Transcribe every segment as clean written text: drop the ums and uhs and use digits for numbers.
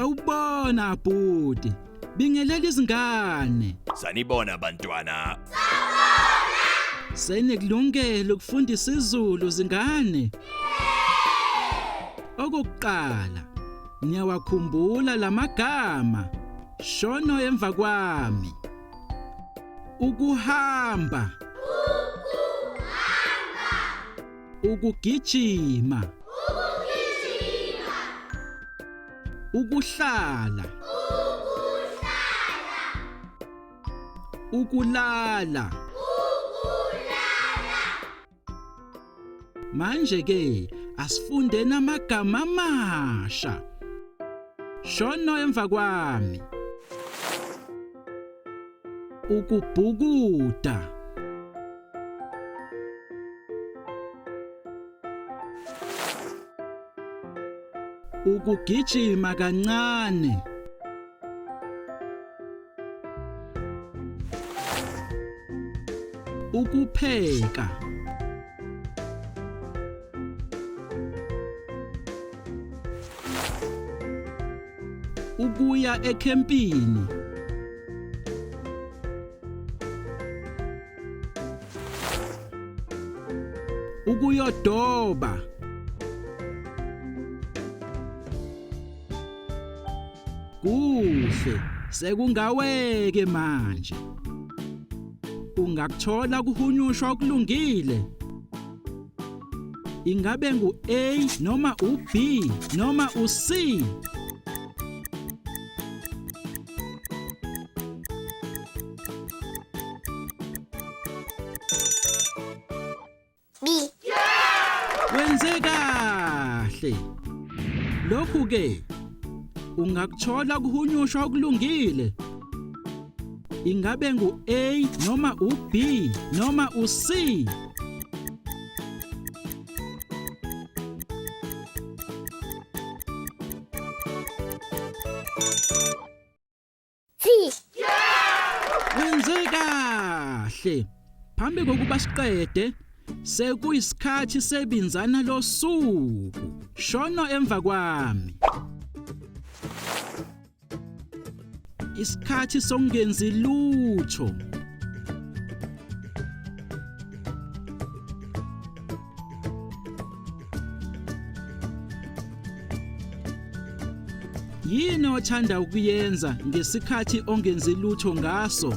Sawubona bhuti. Bingelela izingane. Sanibona bantwana. Senikulungele ukufunda isiZulu zingane? Okokuqala, niyawakhumbula lamagama. Shono emva kwami. Ukuhamba. Ukuhamba. Ukugijima. Ukugijima. Ukuhlala. Ukuhlala. Ukulala. Ukulala. Manje ke asifunde namagama amasha. Shono emva kwami. Ukubhukuda. Ukugijima kancane. Ukupheka. Ukuya ekhempini. Ukuyodoba. Kuhle, sekungaweke manje. Ungakuthola kuhunyushwa okulungile. Ingabe ngu-A noma u-B noma u-C? B. Wenze kahle. Lokhu ke ungakuthola kuhunyushwa okulungile. Ingabe ngu-A noma u-B noma u-C? C. Wenze kahle. Phambi kokuba siqede sekuyisikhathi sebinzana losuku. Shono emva kwami. Isikhathi sokungenzi lutho. Yini othanda ukuyenza ngesikhathi ongenzi lutho ngaso?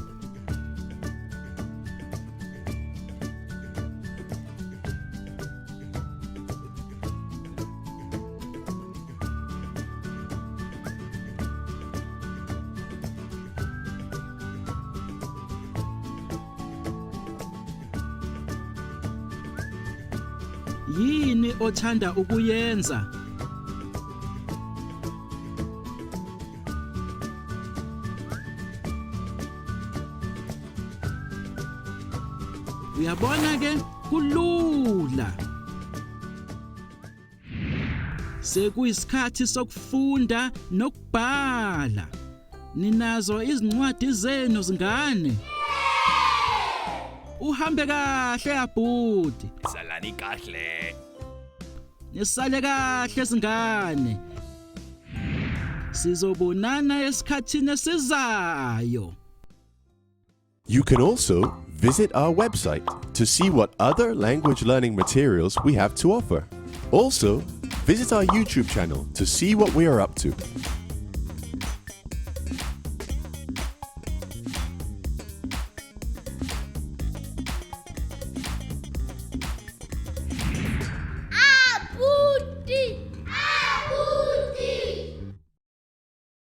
Yini othanda ukuyenza? Uyabona ke kulula. Sekuyisikhathi sokufunda nokubhala. Ninazo izincwadi zenu zingane? Uhambe kahle abhuti. Salani kahle. Nisale kahle singane. Sizobonana esikhathini esizayo. You can also visit our website to see what other language learning materials we have to offer. Also, visit our YouTube channel to see what we are up to.